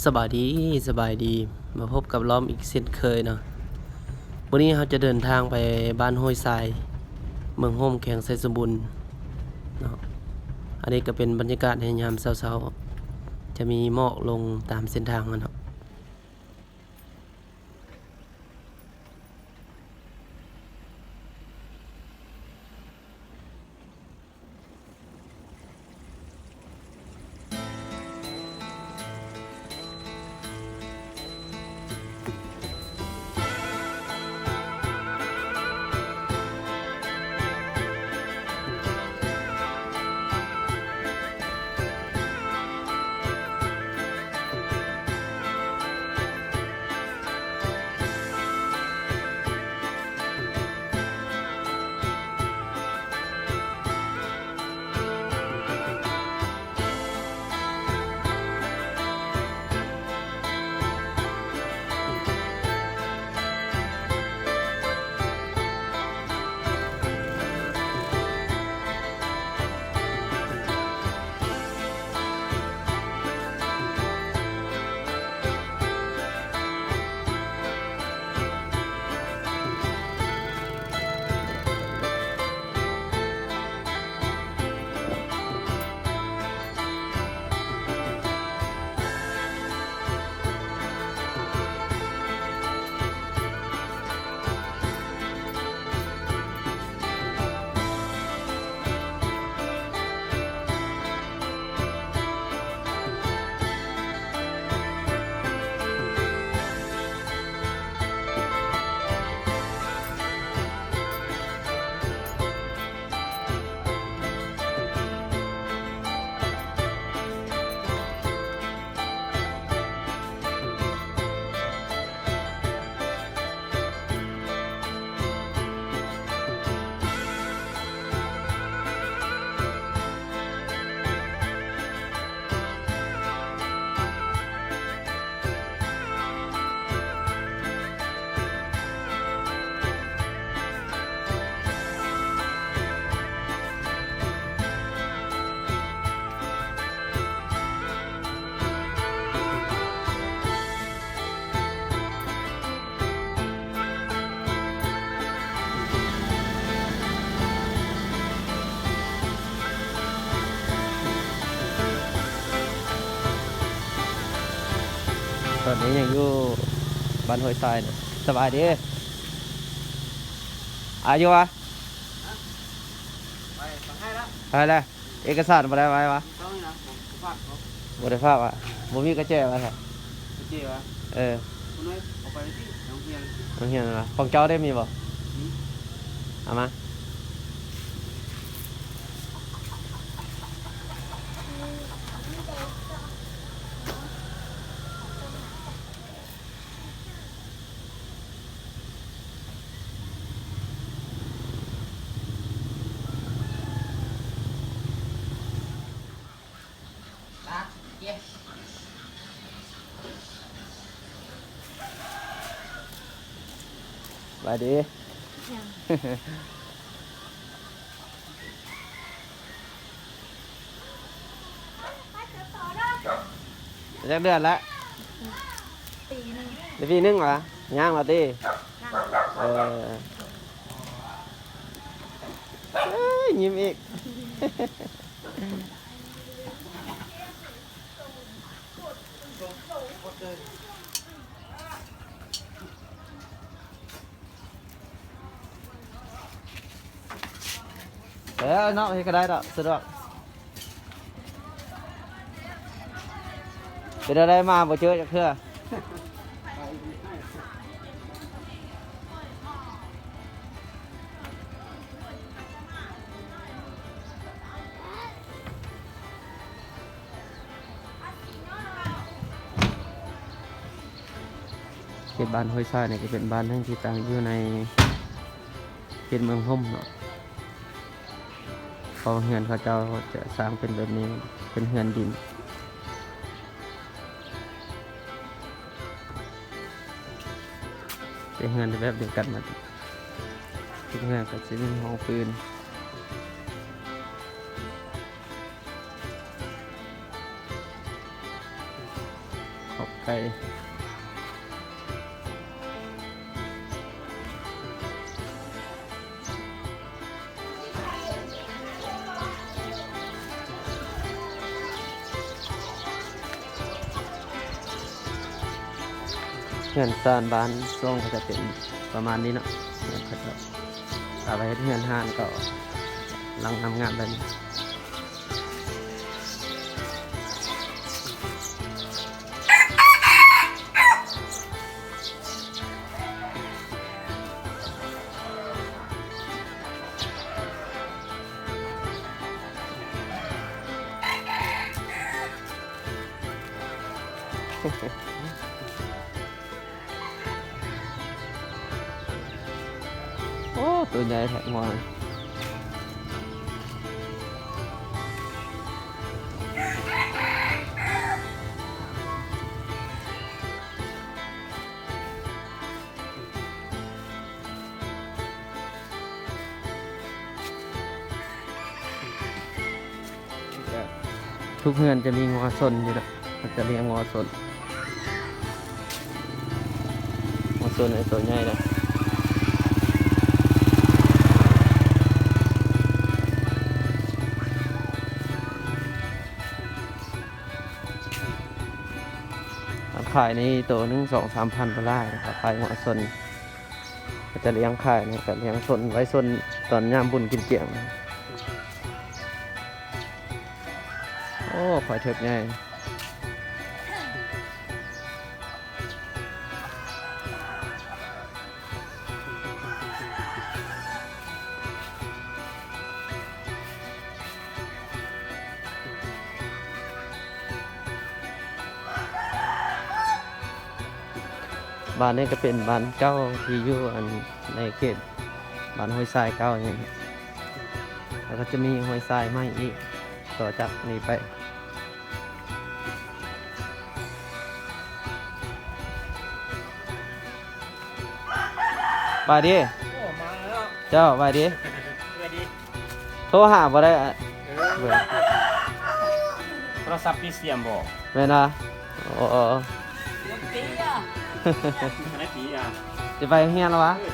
ສະບາຍດີ, ສະບາຍດີ, ມາພົບກັບລ້ອມອີກເຊັ່ນເຄີຍເນາະ. ມື້ນີ້ເຮົາຈະເດີນທາງໄປບ້ານຫ້ວຍຊາຍ ເມືອງໂຮມ ແຂວງໄຊສົມບູນເນາະ. ອັນນີ້ກໍເປັນບັນຍາກາດໃນຍາມເຊົ້າໆ ຈະມີໝອກລົງຕາມເສັ້ນທາງເນາະ. ຕອນນີ້ຍັງຢູ່ບ້ານຫ້ວຍຊາຍເນາະ. ສະບາຍດີ. ອາຍຸວະ? ໄປແລ້ວ. ເອກະສານບໍ່ໄດ້ໄວ້ວະ? ບໍ່ໄດ້ຝາກວະ? ບໍ່ມີກະແຈວະ? ກະແຈວະ? ເອີ ໂຮງຮຽນວະ? ຂອງເຈົ້າໄດ້ມີບໍ່? ເອົາມາ. ສະບາຍດີ. ຈັກເດືອນແລ້ວ? ປີໜຶ່ງ. ໄດ້ປີໜຶ່ງຫວາ? ຍ່າງແລ້ວຕິ? ຍ່າງ. ເອີ ເອີຍ ຍິ້ມອີກ. ເອີ ເນາະ ເຮັດກໍໄດ້ດອກ ສະດວກ. ເປັນແນວໃດມາບໍ່ເຈີຈັກເທື່ອ? ເຂດບ້ານຫ້ວຍຊາຍນີ້ກໍເປັນບ້ານໜຶ່ງທີ່ຕັ້ງຢູ່ໃນເຂດເມືອງຫົມເນາະ. ເພາະເຮືອນເຂົາເຈົ້າຈະສ້າງເປັນແບບນີ້ ເປັນເຮືອນດິນ ເປັນເຮືອນແບບດຽວກັນໝົດ. ທຸກເຮືອນກໍຈະມີຫ້ອງຟືນ. ຂອບ ໄປ. ເຮືອນຊານບ້ານຊ່ວງກໍຈະເປັນປະມານນີ້ເນາະ ເຮືອນເຂົາເຈົ້າ ຖ້າວ່າເຮັດເຮືອນຮ້ານກໍຫຼັງງາມໆແບບນີ້. ໂອ້ ໂຕໃຫຍ່ແທ້ງົວ. ທຸກເຮືອນຈະມີງົວຊົນຢູ່ເນາະ ເຂົາຈະລ້ຽງງົວຊົນ ງົວຊົນໃນໂຕໃຫຍ່ເດ້. ອັນຂາຍນີ້ໂຕໜຶ່ງສອງສາມພັນໂດລາ ຂາຍງົວຊົນ ເຂົາຈະລ້ຽງຂາຍນີ້ ກະລ້ຽງຊົນ ໄວ້ຊົນຕອນຍາມບຸນກິນຈຽງ. ໂອ້ ຄວາຍເຖິກໃຫຍ່. ບ້ານນີ້ກະເປັນບ້ານເກົ່າທີ່ຢູ່ອັນໃນເຂດບ້ານຫ້ວຍຊາຍເກົ່ານີ້ ແລ້ວກະຈະມີຫ້ວຍຊາຍໃໝ່ອີກຕໍ່ຈາກນີ້ໄປ. ບາຍດີ ໂອ້ ມາແລ້ວ ເຈົ້າ ບາຍດີ ສະບາຍດີ ໂທຫາບໍ່ໄດ້ ເອີ ເບິ່ງ ໂທລະສັບປິດສຽມບໍ່ ແມ່ນຫວາ? ໂອ້ ໄດ້ປີອະ ໄດ້ປີອະ ຈະໄປໂຮງຮຽນແລ້ວຫວາ? ເອີ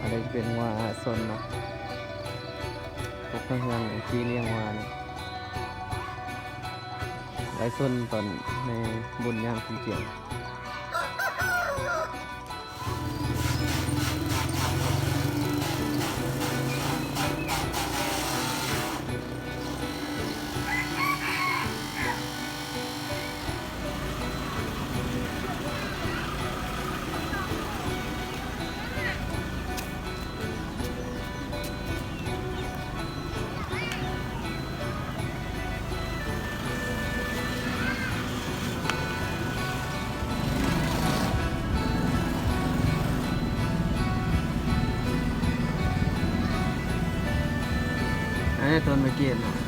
ອັນນີ້ເປັນງົວຊົນເນາະ ພວກເຮືອນທີ່ລ້ຽງງົວນີ້ ໄວ້ຊົນຕອນໃນບຸນຍາມກິນຈຽງ. ອັນນີ້ຕົ້ນໄມ້ເກດເນາະ